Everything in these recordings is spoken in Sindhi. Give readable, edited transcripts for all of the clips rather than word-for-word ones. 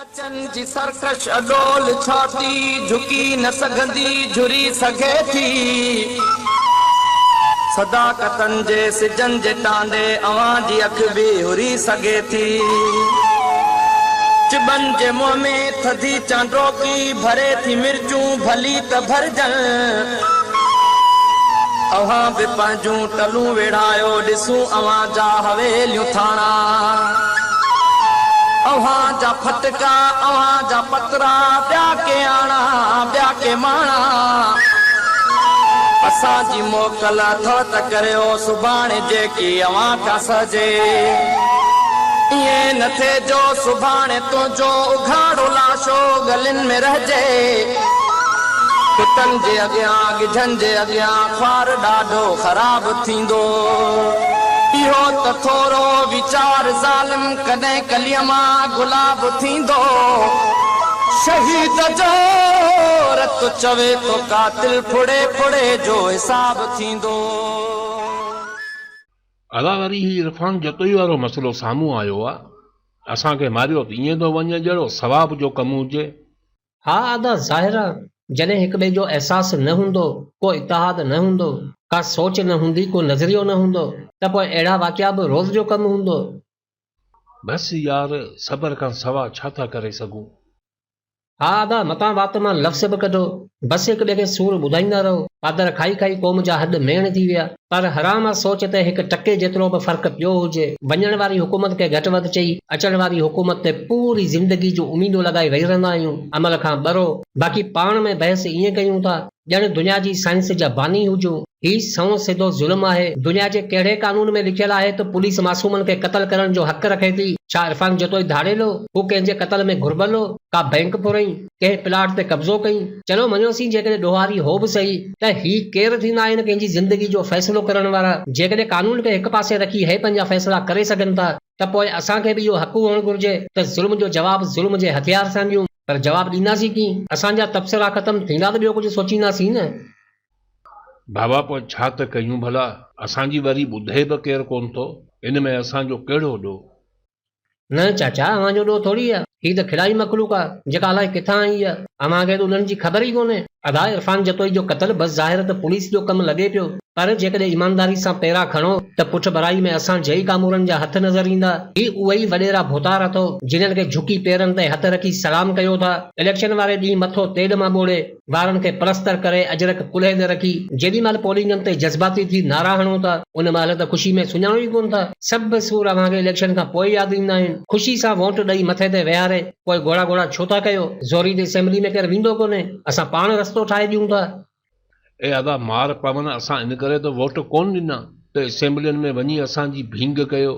سچن جي سرڪش اڏول ڇاتي جهڪي نه سگهندي جهري سگهي ٿي. صداقتن جي سجن جي ٽانڊي اوهان جي اک به هري سگهي ٿي. چٻن جي منهن ۾ ٿڌي چانڊوڪي ڀري ٿي مرچون ڀلي ته ڀرجن. اوهان به پنهنجون ٽلون ويڙهايو ڏسون اوهان جا حويليون ٿاڻا. اوهان جا ڦٽڪا اوهان جا پترا ٻيا ڪي آڻا ٻيا ڪي ماڻا. اسان جي موڪل اٿو ته ڪريو سڀاڻي جيڪي اوهان کان سهجي. ائين نه ٿئي جو سڀاڻي تنهنجو اگهاڙو لاشو ڳلين ۾ رهجي. ڪتن جي اڳيان ڳجهن جي اڳيان خوار ڏاڍو خراب ٿيندو. اهو ته ٿورو ويچار ظالم ڪڏهن ڪليء مان گلاب ٿيندو. شهيد جو رت چوي ٿو قاتل ڦڙي ڦڙي جو حساب ٿيندو. ادا وري هي عرفان جتوئي وارو مسئلو سامهون آيو آ اسان کي ماريو ته ائين ٿو وڃي جهڙو ثواب جو ڪم هجي. ها ادا ظاهر آ جڏهن هڪٻئي جو احساس نه هوندو، ڪو اتحاد نه هوندو، ڪا سوچ نه هوندي، ڪو نظريو نه هوندو ته پوء اهڙا واقعا به روز جو ڪم هوندو. بس يار صبر کان سوا ڇا ٿا ڪري سگهون. ها ادا متان وات مان لفظ به ڪڍو، بس هڪٻئي کي سور ٻڌائيندا رهو، پادر کائي کائي قوم جا هڏ ميڻ ٿي ويا. پر حرام آ سوچ تي هڪ ٽڪي جيترو به فرق پيو هجي، وڃڻ واري حڪومت کي گهٽ وڌ چئي، اچڻ واري حڪومت تي پوري زندگي جون اميدون لڳائي ويهي رهندا آهيون، عمل کان ٻرو، باقي پاڻ ۾ بحث ائين ڪيون ٿا، ڄڻ دنيا جي سائنس جا باني هجون. هي سنئون سڌو ظلم آهي. دنيا جي ڪهڙي قانون ۾ لکيل آهي ته پوليس معصومن کي قتل ڪرڻ جو حق رکي ٿي؟ ڇا عرفان جتوئي ڌاڙيل هو؟ هو ڪنهن جي قتل ۾ گهربل هو؟ ڪا بئنڪ ڦرئين؟ ڪنهن پلاٽ تي قبضو ڪئين؟ چلو مڃيوسين جيڪڏهن ڏوهاري هو به سهي ته هي ڪير ٿيندا آهن ڪنهن جي زندگي جو فيصلو ڪرڻ وارا؟ جيڪڏهن قانون کي هڪ پاسي رکي هي پنهنجا فيصلا ڪري سگهن ٿا ته پوء اسان کي به اهو حق هئڻ گهرجي ته ظلم جو جواب ظلم جي هٿيار سان ڏيون. پر جواب ڏينداسين ڪيئن؟ اسان جا تبصرا ختم ٿيندا ته ٻيو ڪجهه سوچينداسين نه. بابا پوء ڇا ته ڪيون ڀلا؟ اسان جي وري ٻڌي به ڪير ڪونه ٿو، ان ۾ اسان جو ڪهڙو ڏوهه؟ نه چاچا اوهان جو ڏوهه ٿوري آ، هي ته کلائي مخلوق آ، جيڪا الائي ڪٿان آئي آ، اوهان کي ته انهن جي خبر ئي ڪونهي. ادا عرفان جتوئي جو قتل بس ظاهر ته پوليس جو ڪم لڳي پيو، پر جيڪڏهن ايمانداري سان پيرا کڻو ته پٺڀرائي ۾ اسان جهي ڪامورن جا هٿ نظر ايندا. هي اهي ئي وڏيرا ڀوتار اٿو، جنھن کي جهڪي پيرن تي هٿ رکي سلام ڪيو ٿا. اليڪشن واري ڏينهن مٿو تيل مان ٻوڙي، وارن کي پلستر ڪري اجرڪ ڪلهي تي رکي جيڏي مهل پولنگن تي جذباتي ٿي نعرا هڻو ٿا ان مهل ته خوشي ۾ سڃاڻو ئي ڪونه ٿا. سڀ سور اوهان کي اليڪشن کان پوء ياد ايندا آهن. خوشي سان ووٽ ڏئي مٿي تي ويهاري پوء گهوڙا گهوڙا ڇو ٿا ڪيو؟ زوري تي اسيمبلي ۾ ڪير ويندو ڪونهي. اسان پاڻ رستو ٺاهي ڏيون ٿا. اي ادا مار پون اسان ان ڪري ته ووٽ ڪونه ڏنا ته اسيمبلين ۾ وڃي اسان جي ڀينگ ڪيو.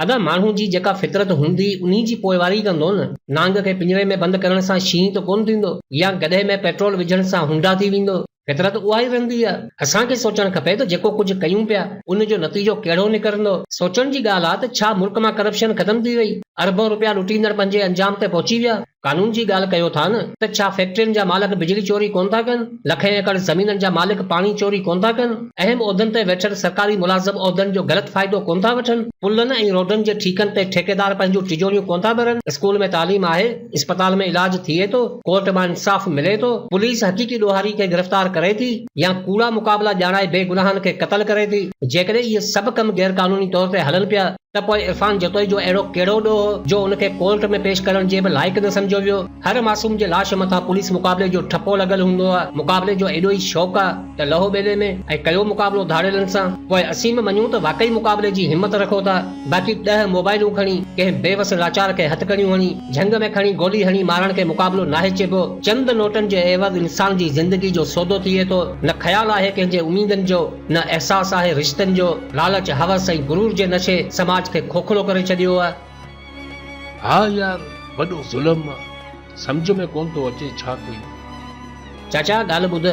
ادا ماڻهو جي جيڪا فطرت هوندي انهي جي پوئواري ڪندو نه. نانگ کي پڃري ۾ بند ڪرڻ سان شينهن ته ڪونه ٿيندو يا گڏهه ۾ پيٽرول وجهڻ سان هونڊا ٿي ويندو. فطرت اها ئي رهندي آ. اسان کي سوچڻ کپي ته جيڪو ڪجهه ڪيون پيا ان جو نتيجو ڪهڙو نڪرندو. سوچڻ جي ڳالهه آ ته ڇا ملڪ مان ڪرپشن ختم ٿي وئي؟ اربون روپيا لٽيندڙ پنهنجي انجام تي پهچي ويا؟ قانون جي ڳالهه ڪيو ٿا نه ته ڇا فيڪٽرين جا مالڪ بجلي چوري ڪونه ٿا ڪن؟ لکين ايڪڙ زمينن جا مالڪ پاڻي چوري ڪونه ٿا ڪن؟ اهم عهدن تي ويٺل سرڪاري ملازم عهدن جو غلط فائدو ڪونه ٿا وٺن؟ پلن ۽ روڊن جي ٺيڪن تي ٺيڪيدار پنهنجون ٽجوڙيون ڪونه ٿا ڀرن؟ اسڪول ۾ تعليم آهي؟ اسپتال ۾ علاج ٿئي ٿو؟ ڪورٽ مان انصاف ملي ٿو؟ پوليس حقيقي ڏوهاري کي گرفتار ڪري ٿي يا ڪوڙا مقابلا ڄاڻائي بيگناهن کي قتل ڪري ٿي؟ جيڪڏهن اهي سڀ ڪم غيرقانوني طور تي هلن پيا ته پوء عرفان جتوئي جو اهڙو ڪهڙو ڏوهه جو ان کي ڪورٽ ۾ پيش ڪرڻ جي به لائق نه سمجهيو ويو. هر معصوم جي لاش مٿان پوليس مقابلي جو ٺپو لڳل هوندو آ. مقابلي جو ايڏو ئي شوق آ ته لهو ٻيلي ۾ ۽ ڪيو مقابلو ڌاڙيلن سان. پوء اسين به مڃون ته واقعي مقابلي جي همت رکو ٿا. باقي ڏهه موبائلون کڻي ڪنهن بي وس لاچار کي هٿڪڙيون هڻي جهنگ ۾ کڻي گولي هڻي مارڻ کي مقابلو ناهي چئبو. چند نوٽن جي عيوض انسان جي زندگي جو سودو ٿئي ٿو. نه خيال آهي ڪنهن جي اميدن جو. نه احساس آهي رشتن جو، لالچ، هوس ۽ غرور جي نشي سماج کي کوکلو ڪري ڇڏيو آهي. ها يار وڏو ظلم آ سمجهه ۾ ڪون ٿو اچي ڇا ڪيون. چاچا ڳالهه ٻڌ.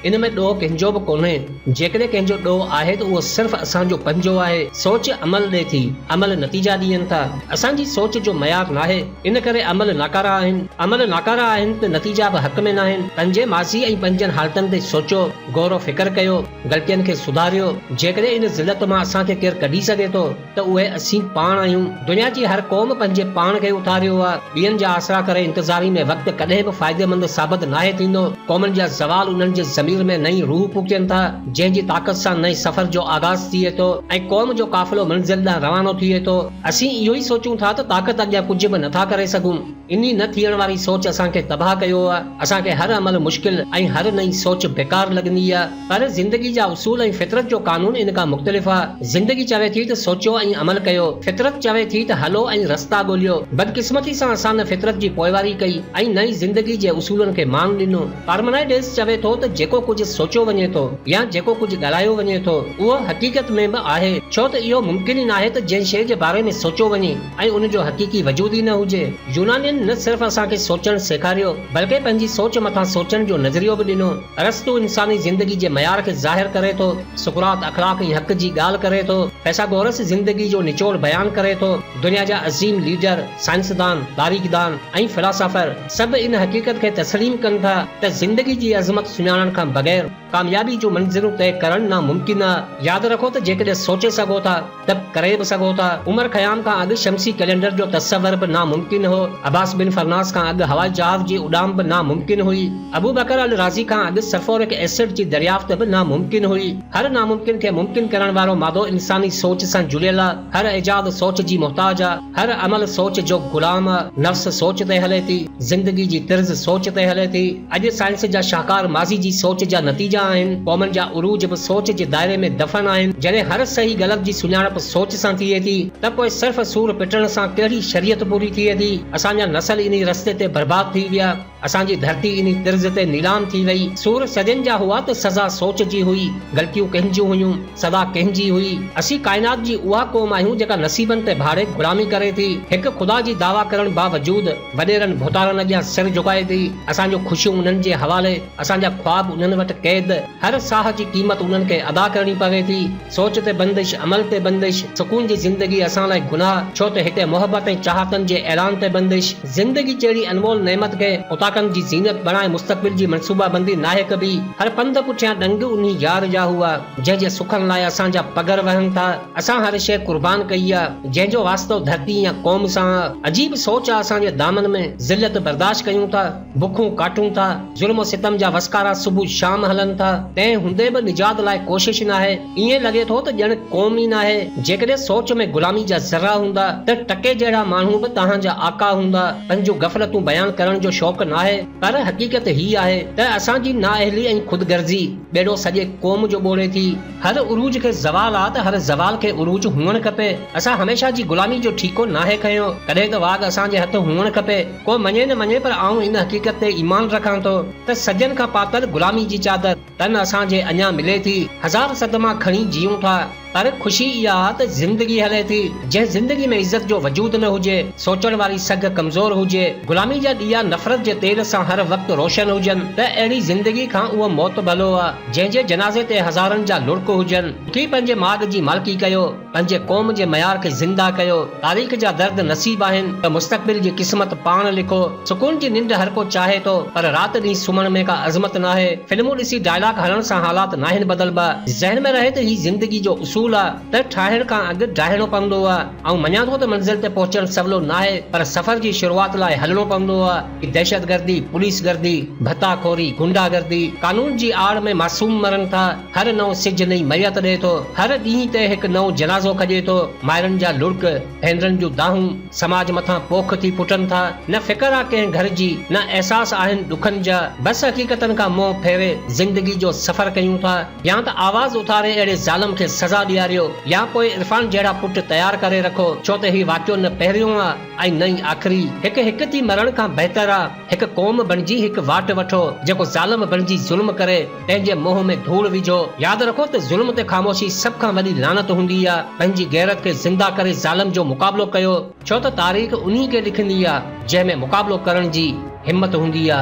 ان ۾ ڏوهه ڪنهن جو به ڪونهي. جيڪڏهن ڪنهن جو ڏوهه آهي ته اهو صرف اسان جو پنهنجو آهي. سوچ عمل ڏي ٿي. عمل نتيجا ڏين ٿا. اسان جي سوچ جو معيار ناهي. ان ڪري عمل ناڪارا آهن. عمل ناڪارا آهن ته نتيجا به حق ۾ ناهن. پنهنجي ماضي ۽ پنهنجن حالتن تي سوچيو، غور و فڪر ڪيو، غلطين کي سڌاريو. جيڪڏهن ان ذلت مان اسان کي ڪير ڪڍي سگهي ٿو ته اهي اسين پاڻ آهيون. دنيا جي هر قوم پنهنجي پاڻ کي اٿاريو آ. ٻين جا آسرا ڪري انتظاري ۾ وقت ڪڏهن به فائديمند ثابت ناهي ٿيندو. قومن جا زوال انهن جي ضمير ۾ نئين روح ڦوڪين ٿا، جنهن جي طاقت سان نئين سفر جو آغاز ٿئي ٿو ۽ قوم جو قافلو منزل ڏانهن روانو ٿئي ٿو. اسين اهو ئي سوچون ٿا ته طاقت اڳيان ڪجهه به نٿا ڪري سگهون. انهي نه ٿيڻ واري سوچ اسان کي تباهه ڪيو آ. اسان کي هر عمل مشڪل ۽ هر نئين سوچ بيڪار لڳندي آ. پر زندگي جا اصول ۽ فطرت جو قانون ان کان مختلف آ. زندگي چوي ٿي ته سوچيو ۽ عمل ڪيو. فطرت چوي ٿي ته هلو ۽ رستا ڳوليو. بدقسمتي سان اسان نه فطرت جي پوئواري ڪئي ۽ نه ئي زندگي جي اصولن کي مان ڏنو. پارمنائيڊيز چوي ٿو ته جيڪو ڪجهه سوچيو وڃي ٿو يا جيڪو ڪجهه ڳالهايو وڃي ٿو اهو حقيقت ۾ به آهي ڇو ته اهو ممڪن ئي ناهي ته جنهن شيء جي باري ۾ سوچيو وڃي ۽ ان جو حقيقي وجود ئي نه هجي. يونانين نه صرف اسان کي سوچڻ سيکاريو بلڪه پنهنجي سوچ مٿان سوچڻ جو نظريو به ڏنو. ارسطو انساني زندگي جي معيار کي ظاهر ڪري ٿو، سقراط اخلاق ۽ حق جي ڳالهه ڪري ٿو، فيثاغورث زندگي جو نچوڙ بيان ڪري ٿو. دنيا جا عظيم ليڊر، سائنسدان، تاريخدان ۽ فلاسافر سڀ ان حقيقت کي تسليم ڪن ٿا ته زندگي جي عظمت سڃاڻڻ کان بغير ڪاميابي جون منزلون طئي ڪرڻ ناممڪن آ. ياد رکو ته جيڪڏهن سوچي سگهو ٿا ته ڪري به سگهو ٿا. عمر خيام کان اڳ شمسي ڪئلينڊر جو تصور به ناممڪن هو. عباس بن فرناس کان اڳ هوائي جهاز جي اڏام به ناممڪن هئي. ابوبڪر الرازي کان اڳ سلفورڪ ايسڊ جي دريافت به ناممڪن هئي. هر ناممڪن کي ممڪن ڪرڻ وارو مادو انساني سوچ سان جڙيل آ. هر ايجاد سوچ جي محتاج آ. هر عمل سوچ جو غلام آ. نفس سوچ تي هلي ٿي. زندگي جي طرز سوچ تي هلي ٿي. اڄ سائنس جا شاهڪار ماضي جي سوچ جا نتيجا آهن. قومن جا عروج به سوچ جي دائري ۾ دفن آهن. جڏهن هر صحيح غلط جي سڃاڻپ سوچ سان ٿئي ٿي ته پوء صرف سور پٽڻ سان ڪهڙي شريعت پوري ٿئي ٿي؟ اسان جا نسل انهي رستي تي برباد ٿي ويا. اسان جي ڌرتي انهي طرز تي نيلام ٿي وئي. سور صدين جا هئا ته سزا سوچ جي هئي. غلطيون ڪنهن جون هيون؟ سزا ڪنهن جي هئي؟ اسين ڪائنات جي اها قوم آهيون جيڪا نصيبن تي ڀاڙي غلامي ڪري ٿي. هڪ خدا جي دعويٰ ڪرڻ باوجود وڏيرن ڀوتارن اڳيان سر جهڪائي ٿي. اسان جون خوشيون انهن جي حوالي، اسان جا خواب انهن وٽ قيد. هر ساهه جي قيمت انهن کي ادا ڪرڻي پوي ٿي. سوچ تي بندش، عمل تي بندش، سڪون جي زندگي اسان لاء گناهه، ڇو ته هتي محبت ۽ چاهتن جي اعلان تي بندش، زندگي جهڙي انمول نعمت کي اوطاقن جي زينت بڻائي مستقبل جي منصوبه بندي ناهي ڪبي. هر پنڌ پٺيان ڏنگ انهي يار جا هئا، جنهن جي سکن لاء اسان جا پگهر وهن ٿا. اسان هر شيء قربان ڪئي آ، جنهن جو واسطو ڌرتي يا قوم سان آ. عجيب سوچ آ اسان جي دامن ۾، ذلت برداشت ڪيون ٿا. بکون ڪاٽون ٿا، ظلم و ستم جا وسڪارا صبح شام هلن ٿا، تنهن هوندي به نجات لاء ڪوشش ناهي، ائين لڳي ٿو ته ڄڻ قوم ئي ناهي، جيڪڏهن سوچ ۾ غلامي جا ذرا هوندا ته ٽڪي جهڙا ماڻهو به توهان جا آقا هوندا، پنهنجون غفلتون بيان ڪرڻ جو شوق ناهي، پر حقيقت هي آهي ته اسان جي نااهلي ۽ خود غرضي ٻيڙو سڄي قوم جو ٻوڙي ٿي. هر عروج کي زوال آ ته هر زوال کي عروج هئڻ کپي. اسان هميشه جي غلامي جو ٺيڪو ناهي کنيو. ڪڏهن ته واڳ اسان جي هٿ هئڻ کپي. ڪو مڃي نه مڃي پر آئون ان حقيقت تي ايمان رکان ٿو ته صدين کان پاتل غلامي جي چادر تن اسان جي اڃا ملي ٿي. هزار صدما کڻي جيئون ٿا پر خوشي اها آ ته زندگي هلي ٿي. جنهن زندگي ۾ عزت جو وجود نه هجي، سوچڻ واري سگهه ڪمزور هجي، غلامي جا ڏيئا نفرت جي تيل سان هر وقت روشن هجن ته اهڙي زندگي کان اهو موت ڀلو آ. جنهن جي جنازي تي هزارن جا لڙڪ هجن. اٿي پنهنجي ماڳ جي مالڪي ڪيو، پنهنجي قوم جي معيار کي زنده ڪيو. تاريخ جا درد نصيب آهن ته مستقبل جي قسمت پاڻ لکو. سڪون جي ننڊ هر ڪو چاهي ٿو پر رات ڏينهن سمهڻ ۾ ڪا عظمت ناهي. فلمون ڏسي ڊائلاگ هڻڻ سان حالات ناهن بدلبا. ذهن ۾ رهي ته هي زندگي جو اصول آ ته ٺاهڻ کان اڳ ڊاهڻو پوندو آ. آئون مڃان ٿو ته منزل تي پهچڻ سولو ناهي پر سفر جي شروعات لاء هلڻو پوندو آ. دهشتگردي، پوليس گردي، ڀتا خوري، غنڊا گردي، قانون جي آڙ ۾ معصوم مرن ٿا، هر نئون سج نئين ميت ڏئي ٿو، هر ڏينهن تي هڪ نئون جنازو کڄي ٿو، مائرن جا لڙڪ، ڀينرن جون دانهون، سماج مٿان پوک ٿي ڦٽن ٿا، نه فڪر آ ڪنهن گهر جي، نه احساس آهن ڏکن جا، بس حقيقتن کان منهن ڦيري زندگي جو سفر ڪيون ٿا، يا ته آواز اٿاري اهڙي ظالم کي سزا ڏياريو يا پوء عرفان جهڙا پٽ تيار ڪري رکو، ڇو ته هي واقعو نه پهريون آ. ۽ نه ئي آخري. هڪ هڪ ٿي مرڻ کان بهتر آ هڪ قوم بڻجي هڪ واٽ وٺو، جيڪو ظالم بڻجي ظلم ڪري تنهن جي منهن ۾ ڌوڙ وجهو. ياد رکو ته ظلم تي خاموشي سڀ کان وڏي لعنت هوندي آ. پنهنجي غيرت کي زنده ڪري ظالم جو مقابلو ڪيو، ڇو ته تاريخ انهي کي لکندي آ جنهن ۾ مقابلو ڪرڻ جي همت هوندي آ.